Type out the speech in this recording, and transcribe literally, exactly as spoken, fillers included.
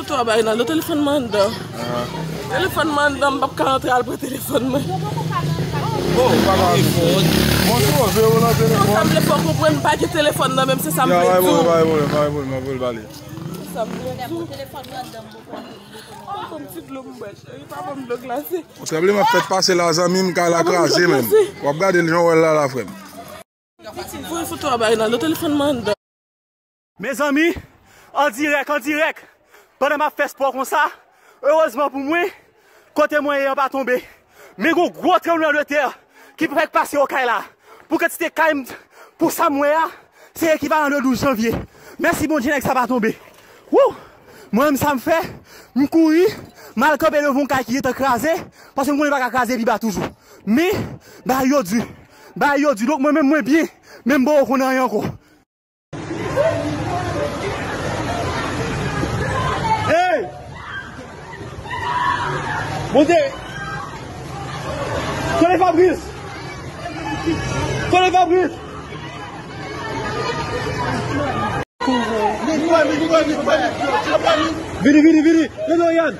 Twa bay nan do telefòn mwen anndan. Telefòn mwen anndan, m p ap ka antre al pran telefòn mwen. Oh, papa. Mwen sove ou nan telefòn. Sa m vle fè w konprann, m pa gen telefòn nan menm, se sa m vle di w. Pa gen pwoblèm, pa gen pwoblèm, m ap voye l ba li. Se sa m vle di w. Pa ban m ti dlo m bwè, cheri, pa ban m dlo glase. Yon tranblemann fèt pase la, zanmi m, kay la kraze menm. W ap gade l jan w wè l la, la, frè m. Voye foto a bay nan do telefòn mwen anndan. Mezanmi, an dirèk, an dirèk, pandan m ap fè spò konsa, erezman pou mwen, kote mwen ye an pa tonbe. Men gon gwo tranblemann de tè ki fèk pase okay la. Pou kantite kay m, pou sa m wè a, se ekivalan de douz janvye. Mèsi Bondye, nèg sa pa tonbe. Wou! Mwen menm sa m fè, m kouri, m al kanpe devan yon kay ki gentan kraze, paske m konnen l pa ka kraze pi ba toujou. Men, bagay yo di, bagay yo di, donk mwen menm mwen byen, men m poko konn anyen ankò. Hey! Monte! Tande Fabrice! Tande Fabrice! Vini, vini, vini! Vini, Dorian!